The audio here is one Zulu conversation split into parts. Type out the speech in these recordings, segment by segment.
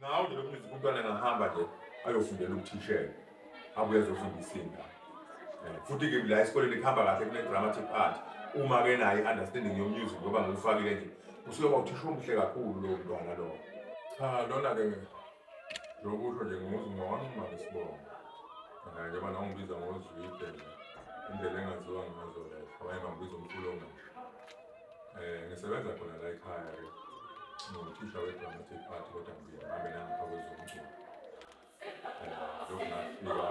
Ngawo nje lo music umntwana engahamba nje ayofundela ubuthishela, abuye azofundisa iy'ngane. Futhi-ke la esikoleni kuhamba kahle kune-dramatic art. Uma-ke nayo i-understanding yo-music ngoba ngiwufakile nje, usuyoba uthisha omuhle kakhulu lowo mntwana lowo. Cha lona-ke njengoba usho nje ngungwanquma ngesibongo. Njengoba nawungibiza ngoZwide nje, indlela engaziwa ngazo lezo, abanye bangibiza umfula ongasho. Ngisebenza khona la ekhaya-ke, nginguthisha we-dramatic art kodwa ngibuye ngihambe nangapha kwezomculo. Lokhu ngafika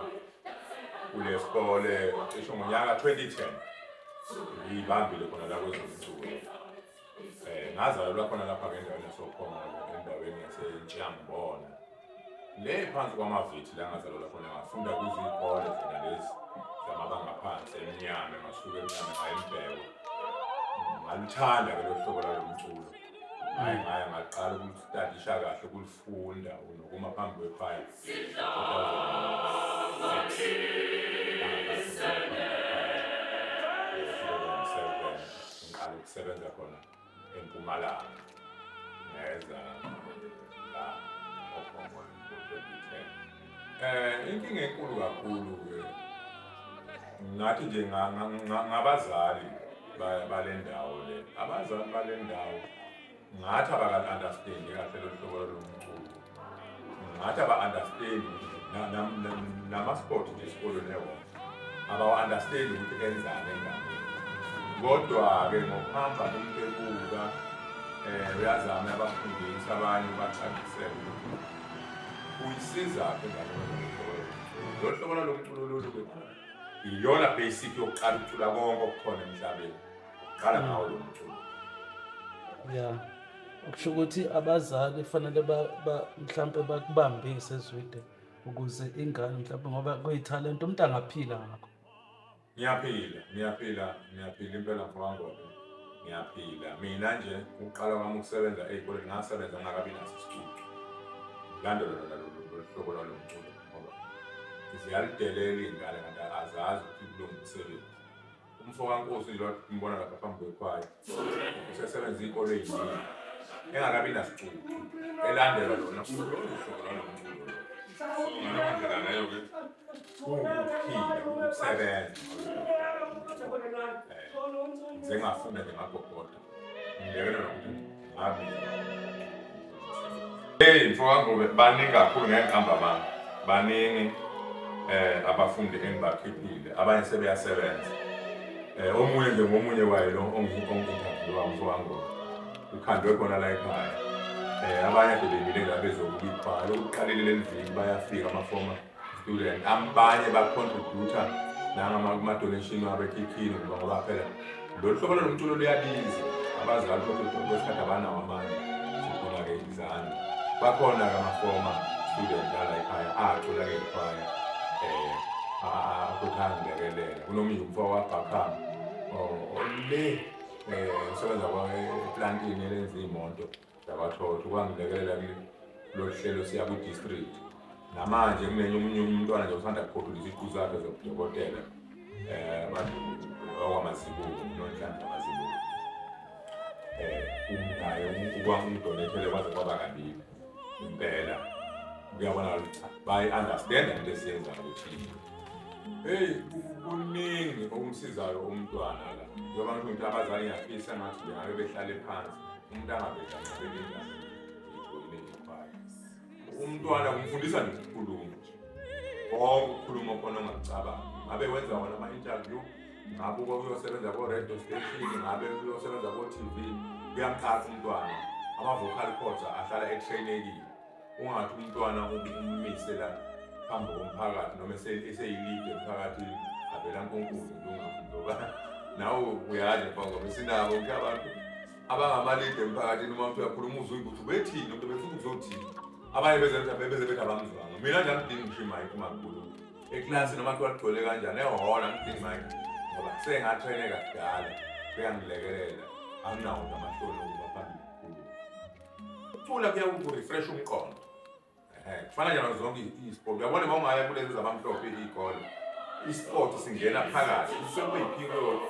kule sikole cishe ngonyaka 2010 ngiyibambile khona la kwezomculo. Ngazalelwa khona lapha-ke endaweni yasoPhongolo, endaweni yaseNtshiyangibona. Le phansi kwamavithi la ngazalelwa khona ngafunda kuzikole zona lezi zamabanga aphansi eMnyame, ngasuka eMnyame ngaya eMbhekwa. Ngaluthanda-ke lolu hlobo lalo mculo. Ngaye ngaya ngaqala ukulustadisha kahle ukulifunda nokuma phambi kwekhwaya 2006 ngiqala ukusebenza khona eMpumalanga ngeza la oPhongolo ngo-2010. Inkinga enkulu kakhulu-ke ngathi nje ngabazali bale ndawo le, abazali bale ndawo ngathi abakali-understandi kahle lolu hlobo lolu mculo, ngathi aba-understandi nama-sport nje esikolweni ewona abawa-understandi ukuthi enzani enganeni. Kodwa-ke ngokuhamba umuntu ebuka uyazama uyabafundisa abanye ubacacisele ukuthi uyisizaphi ingane wenza lolu hlobo lolu mculo. Lolu hlobo lalo mculo lolu-ke iyona basic yokuqala ukucula konke okukhona emhlabeni. Qala ngawo lo mculo. Ya. Okusho ukuthi abazali fanele mhlampe bakubambise Zwide ukuze ingane mhlampe ngoba kuyithalente umuntu angaphila ngakho. Ngiyaphila, ngiyaphila, ngiyaphila impela mfowangwane. Ngiyaphila. Mina nje ukuqala kwami ukusebenza ey'koleni ngasebenza ngingakabi naso isicucu. Ngilandela lona lolu hlobo lwalo mculo ngoba ziyalidelela iy'ngane kanti azazi ukuthi kulo msebenzi. Umfo kaNkosi nje umbona lapha phambi kwekhwaya usesebenza iy'kole ey'ningi engakabi nasicucu elandela lona lolu hlobo lwalo mculo lo. So ngaleyo ndlela leyo-ke kuwukuphila, kuwukusebenza. Ngize ngafunda nje ngagogoda ngilekelela ukuthi ngabi. Hey mfowethu baningi kakhulu ngeke ngiqambe amanga. Baningi abafundi engibakhiphile abanye sebeyasebenza. Omunye nje ngomunye waye lo ongi-interview mfowethu ukhandwe khona la ekhaya. Abanye ade bemile la bezobuka ikhwaya lokuqalile leli viki bayafika ama-former student abanye ba-contributor nangama-donation wabo ekhikhini ngoba ngoba phela lolu hlobo lolu mculo luyabiza abazali kwesikhathi abanawo amandla sidinga-ke izandla bakhona-ke ama-former student ala ekhaya acula-ke ikhwaya um futhi angilekelela kunomunye umfo wabhakhama le um usebenza eplantini elenza iy'moto Zabathotho kwangilekelela kulolu hlelo siya kwi-district namanje kunenye omunye umntwana nje usanda kuphothula iziqu zakhe zobudokotela abantu okwamazibuko nonhlanhla mazibuko naye ukwangidonethele kwaze kwaba kabili impela kuyabonakala ukuthi cha bayi-understanda into esiyenzayo ukuthi yini. Heyi kuningi okumsizayo umntwana la njengoba ngisho ukuthi abazali ngiyafisa ngathi bengabe behlale phansi umuntu angavele anqabele ingane ijoyine ikhwaya. Umntwana kumfundisa nje ukukhuluma nje konke ukukhuluma khona ongakucabanga ngabe wenza wona ama-interview ngabe uyosebenza ko-radio station ngabe uyosebenza ko-tv kuyamqaqa umntwana ama-vocal cords ahlala etrainekile ungathi umntwana ummise la phambi komphakathi noma eseyilide emphakathini avela nkonkulu ngoba nawe uyazi mfana sinabo ke abantu abangamalide emphakathini uma uthi uyakhuluma uzwe ukuthi ubethini umuntu befuna ukuzothini abanye beze beze bethi abamzwanga mina nje angidingi ngisho imayikhi uma ngikhuluma ekilasi noma kuthiwa ligcwele kanjani ehhola angidingi imayikhi ngoba sengatraineka kudala kuyangilekelela anginawo nje amahloni okuba phambili kukhuluma ukucula kuyakurefresh umqondo. Ehhe, kufana nje nazo zonke i-sport. Uyabona uma ungaya kulezi zabamhlophe iy'kole, i-sport singena phakathi, kusuke kube yi-period.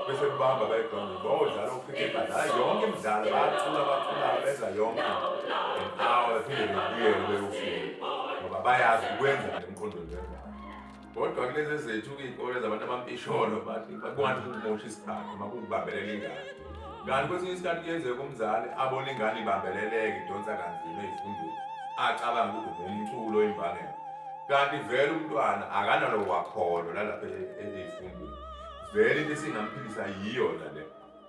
Bese kubamba bayegrawundini, bayodlala o-cricket, badlala yonke imidlalo, bayacula, bacula, benza yonke into. Hour bephinde bebuyele beyofunda ngoba bayazi ukwenzani emqondweni wengane. Kodwa kulezi ezethu iy'kole zabantu abampisholo bathi kungathi kukumosha isikhathi uma kukubambelela ingane. Kanti kwesinye isikhathi kuyenzeka umzali abone ingane ibambeleleke idonsa kanzima ey'fundweni, acabange ukuthi ngumculo imbangela. Kanti vele umntwana akanalo kwakholo lalapha ey'fundweni. Vele into esingamphilisa yiyona le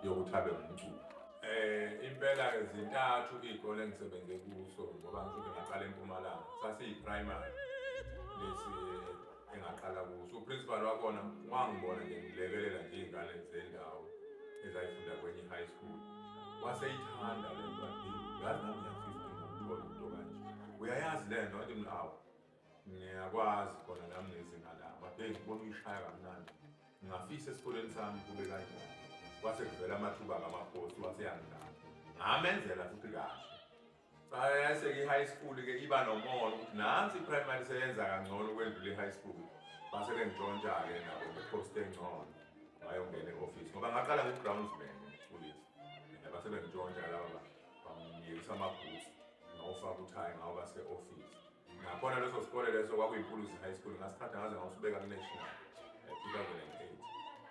yokuthi abe ngumculo. Impela-ke zintathu iy'kole engisebenze kuso ngoba ngisho ukuthi ngaqala eMpumalanga. Sasiyi-primary lesi engaqala kuso. Uprincipal wakhona wangibona nje ngilekelela nje iy'ngane zendawo ezayifunda kwenye i-high school. Waseyithanda le nto wathi, yazi nami ngiyafisa ukuthi ngimthole umuntu okanje. Uyayazi le nto? Wathi mina awu ngiyakwazi khona nami ngezinga lami. Wathi hey ngibona uyishaya kamnandi. Ngingafisa esikoleni sami kube kanjani. Kwase kuvela amathuba kamakhosi waseyangidlala. Ngamenzela futhi kahle. Sayase-ke i-high school-ke iba nomona ukuthi nansi i-primary seyenza kangcono ukwedlula i-high school. Base bengitshontsha-ke nabo nge-post engcono ngayongena e-office ngoba ngaqala ngu-groundsman ngimculisa. And base bengitshontsha laba bangiyekisa ama-boots ngawufaka uthayi ngawuba se-office. Nakhona leso sikole leso kwakuyiMpuluzi High School ngasithatha ngaze ngawusibeka ku-national 2008.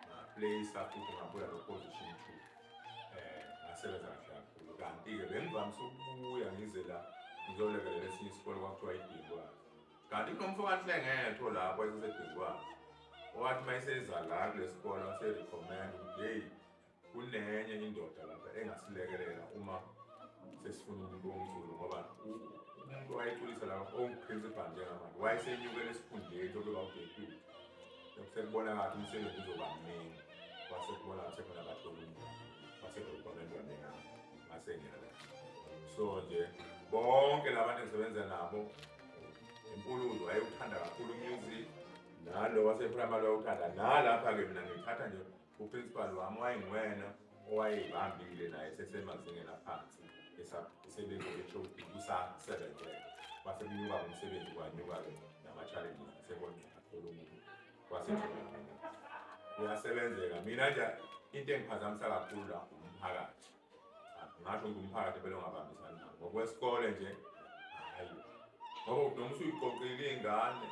Ngapleyisa futhi ngabuya no-position 2. Ngasebenza kahle kakhulu. Kanti-ke bengivamise ukubuya ngize la ngizolekelela esinye isikole kwakuthiwa iDingwazi. Kanti kunomfo kaNhlengetho lapho eseseDingwazi. Owathi uma eseza la kule sikole wase-recommend ukuthi hey kunenye indoda lapha engasilekelela uma sesifuna umuntu womculo ngoba umuntu owayeculisa lapha ongu-principal njengamanje wayesenyukela esikhundleni sokuba udeputy. Sekubonakala ukuthi umsebenzi uzoba mningi, kwase kubonakala ukuthi sekumele bathole umuntu, kwase kurekhomendwa mina ngase ngiyala. So nje bonke labantu engisebenza nabo eMpuluzi wayewuthanda kakhulu umusic, nalo waseprimary wayewuthanda, nalapha-ke mina ngithatha nje uprincipal wami wayenguwena owayeyibambile naye sesemazingeni aphansi esebenza e-HOD kusasebenzeka. Kwase kunyuka umsebenzi kwanyuka-ke nama-challenges asebona athola umuntu kwase mina. Kuyasebenzeka. Mina nje into engiphazamisa kakhulu la umphakathi. Ngasho ukuthi umphakathi phela ongabambisani nabo. Ngokwesikole nje hhayi. Ngoba noma usuyiqoqile iy'ngane,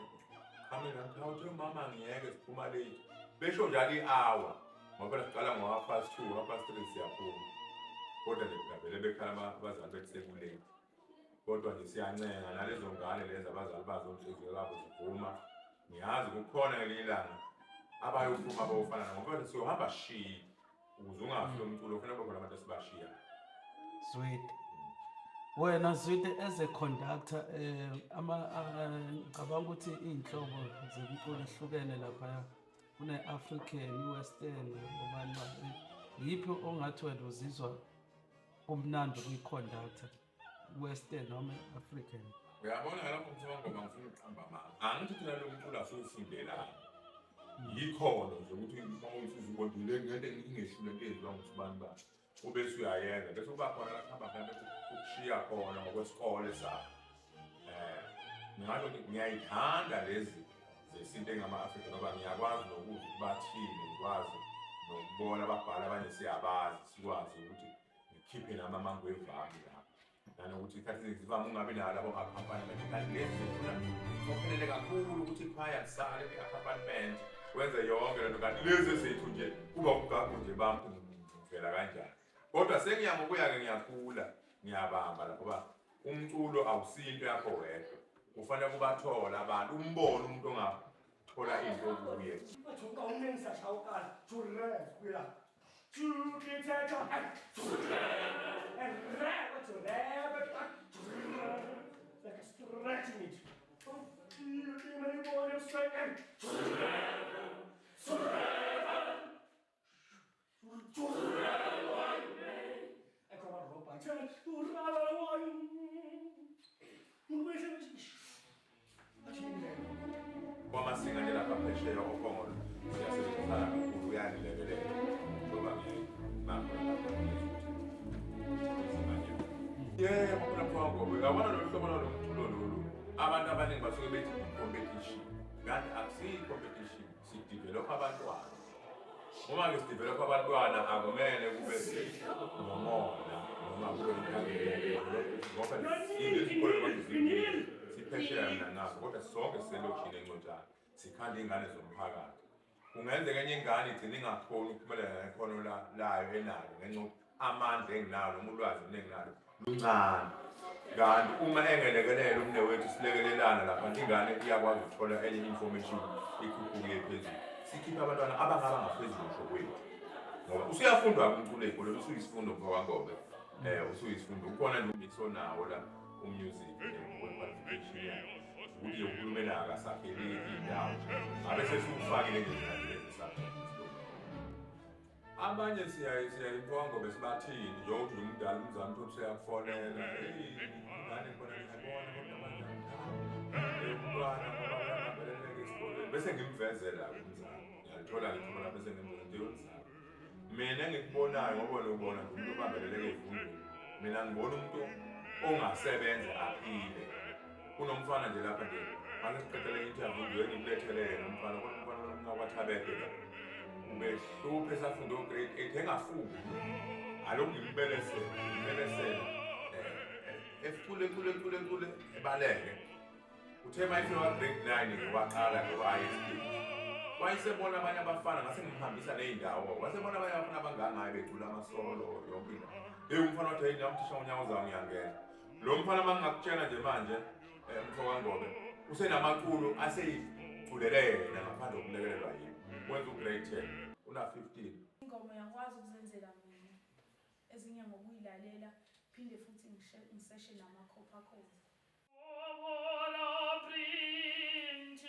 qhame nami hawu mama ngiyeke siphuma late. Besho njalo i-hour. Ngoba phela siqala ngo-half past two, half past three siyaphuma. Kodwa nje vele bekhala abazali bethi sekulate. Kodwa nje siyancenga nalezo ngane lezi abazali bazo inhliziyo zabo zivuma. Ngiyazi kukhona ngelinye ilanga abayophuma bayofana nabo ngoba siyohamba shiye ukuze ungafi lo mculo kufanele kube khona abantu esibashiya. Zwide. Wena Zwide as a conductor ama ngicabanga ukuthi iy'nhlobo zemculo ehlukene laphaya kune-African, i-Western, obani bani. Yiphi ongathi wena uzizwa kumnandi ukuyi-conductor, Western noma i-African? Uyabona lapho mthombo ngifuna ukuqamba amanga. Angithi thina lo mculo asiwufundelanga. Yikhona nje ukuthi uma usuzubonile ngento ingehlule into eyenziwa ngusibani bani. Ubese uyayenza bese kuba khona la kuhamba mhlawumbe ukushiya khona ngokwesikole sakho. Ngingasho ukuthi ngiyayithanda lezi zesintu engama-Afrika ngoba ngiyakwazi nokuzwa ukuthi bathini, ngikwazi nokubona ababhali abanye siyabazi sikwazi ukuthi ngikhiphe nami amangwevu ami lapho. Nanokuthi isikhathi esiningi sivame ungabi nayo labo accompaniment. Kanti lezi zifuna ucophelele kakhulu ukuthi ikhwaya kusale kwi-accompaniment wenze yonke lento. Kanti lezi zethu nje kuba ubugagu nje bami ngivela kanjani. Kodwa sengiya ngokuya-ke ngiyakhula ngiyabamba lapho ngoba umculo awusinto yakho wedwa. Kufanele kubathole abantu, umbone umuntu ongathola into kuye. Kwamasinga nje lapha phesheya oPhongolo siyasebenzisana kakhulu, uyangilekelela ngoba yebo phela Mthombo, uyabona lolu hlobo lalo mculo lolu abantu abaningi basuke bethi i-competition, kanti akusiyi i-competition, sidevelopha abantwana. Uma-ke sidevelopha abantwana akumele kube nomona noma kube ngoba izikole manje ziningi siphesheya mina ngapha, kodwa sonke siselokishini eNcotshana sikhanda iy'ngane zomphakathi. Kungenzeka enye ingane igcine ingakhoni ukuphumelela ngekhono layo enalo ngenxa yokuthi amandla enginawo noma ulwazi mina enginalo luncane. Kanti uma engelekelela umnewethu silekelelana lapha, ingane iyakwazi ukuthola enye information ikhuphuke phezulu. Sikhiphe abantwana abangaba ngaphezulu ngisho kwethu. Ngoba usuyafundwa umculo ey'koleni, usuyisifundo mfowakaNgobe. Usuyisifundo. Ukhona nje umix onawo la umusic ngokwe-qualification yakhe. Ukuthi nje uhulumeni akasakheli iy'ndawo. Ngabe sesiwufakile nje lezi subject esikoleni. Abanye siyaye mfowakaNgobe sibathini njengokuthi nje umdala umzali uthi useyakufonela. Hey, ingane khona ngiyayibona kodwa manje angithandi. Umntwana ngoba uyabambeleleka esikolweni. Bese ngimvezela umzali. Ngiyalithola ithuba lapho bese ngimvezela nje umzali. Mina engikubonayo ngoba wena ubona nje umuntu obambeleleke ey'fundweni. Mina ngibona umuntu ongasebenza aphile. Kunomfana nje lapha nje, mase siqedele i-interview nje ngikulethele yena umfana, kodwa umfana wakwaThabede la. Ubehlupha esafunda o-grade 8 engafuni. Alokhu ngimbelesela, ngimbelesela. Ecule cule cule cule ebaleke. Uthe uma efika grade 9 ke waqala ke waya estage. Wayesebona abanye abafana ngase ngimhambisa ney'ndawo. Wasebona abanye abafana abangangayo becula amasolo yonke into. Hey, umfana wathi hey, nami thisha unyaka ozayo ngiyangena. Lo mfana uma ngingakutshela nje manje mfo kaNgobe usenamaculo aseyiculele yena ngaphandle kokulekelelwa yimi. Wenza u-grade 10, una 15. Ingoma uyakwazi ukuzenzela mina, ezinye ngokuyilalela, phinde futhi ngiseshe namakhopha akhona. La principessa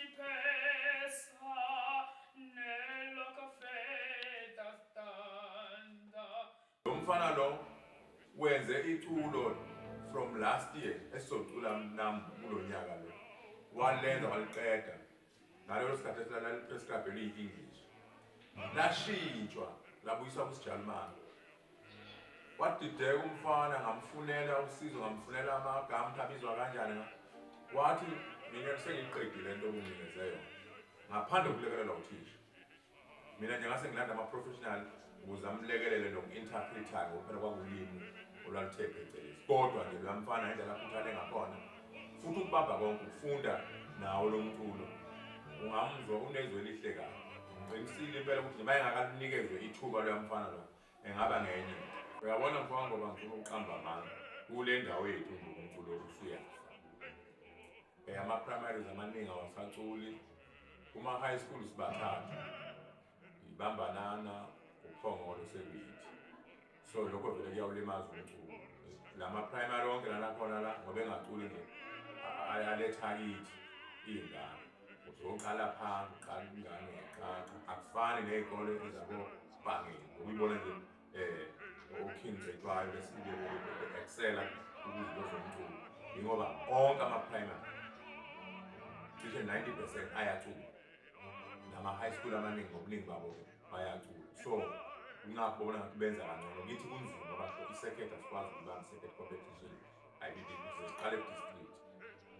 nella caffetta standa. Lo mfana lo wenze iculo from last year esizocula nam kulo nyaka lo. Walenza waliqeda. Ngalelo sikhathi esilala-prescribe eliyi-English. Lashintshwa labuyiswa kusiJalimane. Wadideka umfana, ngamfunela usizo, ngamfunela amagama ukuthi abizwa kanjani. Wathi mina sengiyiqedile lento obunginikeze yona ngaphandle kokulekelelwa uthisha. Mina nje ngase ngilanda ama-professional ukuze amlekelele noku-interpret-a ngoba phela kwakulimi olwaluthe phecelezi. Kodwa nje loya mfana indlela akhuthale ngakhona futhi ukubamba konke ukufunda nawo lo mculo ungamuzwa unezwi elihle kabi. Ngiqinisile impela ukuthi noma engakalinikezwe ithuba loya mfana lo engaba ngenye. Uyabona mfowethu, ngoba ngifuna ukuqamba amanga kule ndawo yethu nje umculo usuyafa. Ama-primaries amaningi awasaculi. Kuma-high school sibathathu, ibambanana uPhongolo sekuyithi. So lokho vele kuyawulimaza umculo. Lama-primary onke lana khona la ngoba engaculi nje aletha kithi iy'ngane. Uzoqala phansi, uqala ingane uyayiqaqa. Akufani ney'kole ezabo-Bangeni ngoba uyibona nje o-King Cetshwayo be-excela kuzinto zomculo. Yingoba onke ama-primary cishe 90% ayacula. Nama-high school amaningi ngobuningi babo bayacula. So kungakho bona ngathi benza kangcono. Kithi kunzima ngoba i-circuit asikwazi ukubamba i-circuit competition ayibibikho, siqale ku-district.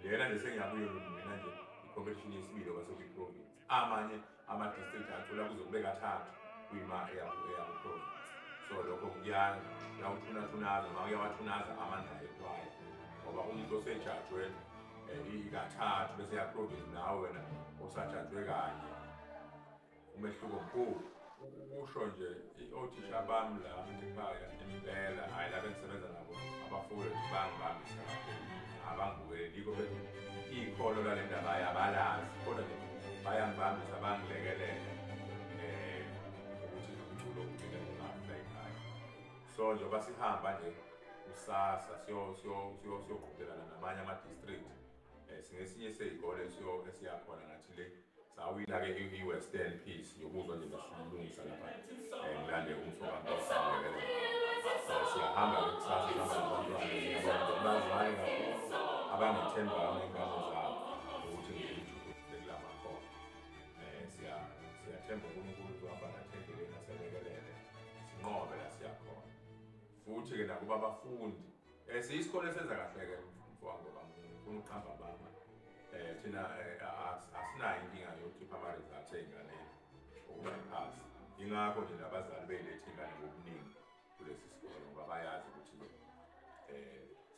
Lena nje sengiyakuyo mina nje i-competition yesibili ngoba sekuyi-province. Amanye ama-district acula kuze kube kathathu kuyima eyaku-province. So lokho kuyawuthunathunaza noma kuyawathunaza amandla ekhwaya ngoba umuntu osejajwe kathathu bese ya-province nawe wena osajajwe kanye umehluko mkhulu. Ukusho nje othisha bami la ekhaya impela hhayi laba engisebenza nabo abafowethu bangibambisa kakhulu, abangibukeleli yikho bethi ikhono lale ndaba abalazi kodwa nje bayangibambisa bangilekelele ukuthi umculo ugcine ungafi la ekhaya. So njengoba sihamba nje kusasa siyoqhudelana namanye ama-district, singesinye sey'kole esiyakhona nathi le sawina-ke i-Western Peace yokuzwa nje besilungisa lapha ngilande umfo kaNkosi angilekelele. Siyahamba-ke kusasa, sihamba nabantwana ngiyabona abazali kakhulu abangethembayo ney'ngane zabo ukuthi ngiyithuthuke kula makhono. Siyathemba uNkulunkulu uzohamba nathi endleleni aselekelele sinqobe la siyakhona. Futhi-ke nakuba abafundi siyisikole esenza kahle-ke mfowethu ngoba ngifuna ukuqamba amanga. Thina asinayo inkinga yokukhipha ama-results ey'nganeni ukuba iphasi. Ingakho nje nabazali beyiletha ingane ngobuningi kulesi sikole, ngoba bayazi ukuthi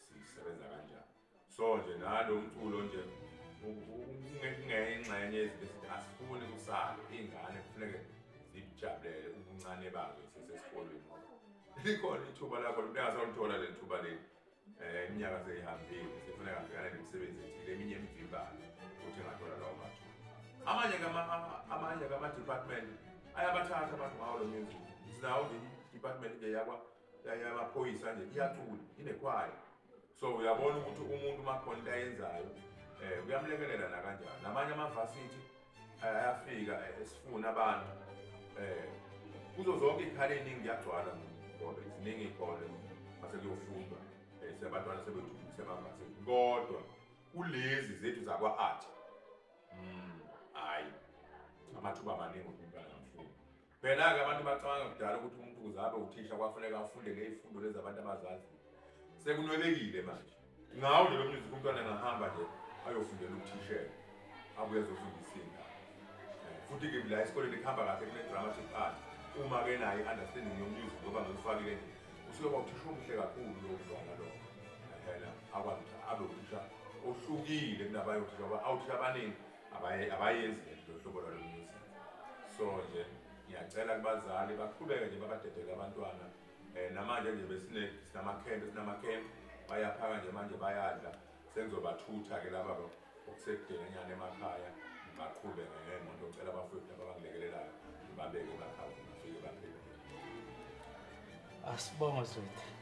sisebenza kanjani. So nje nalo mculo nje kungeyingxenye yezinto esithi asifuni kusale iy'ngane, kufuneke zijabulele ubuncane bazo zisesesikolweni, ngoba likhona ithuba lakho, umuntu engasaluthola leli thuba leli. Iminyaka seyihambile, sekufuneka abhekane nemisebenzi ethile, eminye emvimbayo ukuthi engathola lawo mathuba. Amanye-ke ama-department ayabathatha abantu ngawo lo music. Sinawo nje i-department nje yamaphoyisa nje iyacula, inekhwaya. So uyabona ukuthi umuntu uma khona into ayenzayo kuyamlekelela nakanjani. Namanye amavasithi ayafika esifuna abantu kuzo zonke iy'khala ey'ningi kuyagcwala, ngoba ziningi iy'kole mase kuyofundwa, sebantwana sebethuthukise emavasithi, kodwa kulezi zethu zakwa-art, hhayi, amathuba amaningi ukuthi umntwana angafunda. Phela-ke abantu bacabanga kudala ukuthi umuntu ukuze abe uthisha kwafuneka afunde ley'fundo lezi abantu abazaziyo. Sekunwebekile manje. Ngawo nje lo music umntwana engahamba nje ayofundela ubuthishela, abuye azofundisa iy'ngane. Futhi-ke la esikoleni kuhamba kahle kune-dramatic art. Uma-ke nayo i-understanding yo-music ngoba ngikufakile nje, usuke uthisha omuhle kakhulu lowo mntwana lowo. Ehena akwazi ukuthi abe uthisha ohlukile kunabanye othisha, ngoba awuthisha abaningi abayenzi lento hlobo lwalo music. So nje ngiyacela kubazali baqhubeke nje babadedele abantwana. Namanje nje besine sinamakhempe, sinamakhempe bayaphaka nje manje bayadla, sengizobathutha-ke laba okusekudelenyana emakhaya, baqhube ngemoto. Ngicela abafowethu laba abangilekelelayo ngibabeke emakhaya ukuze bafike baphephe. Asibonge, Zwide.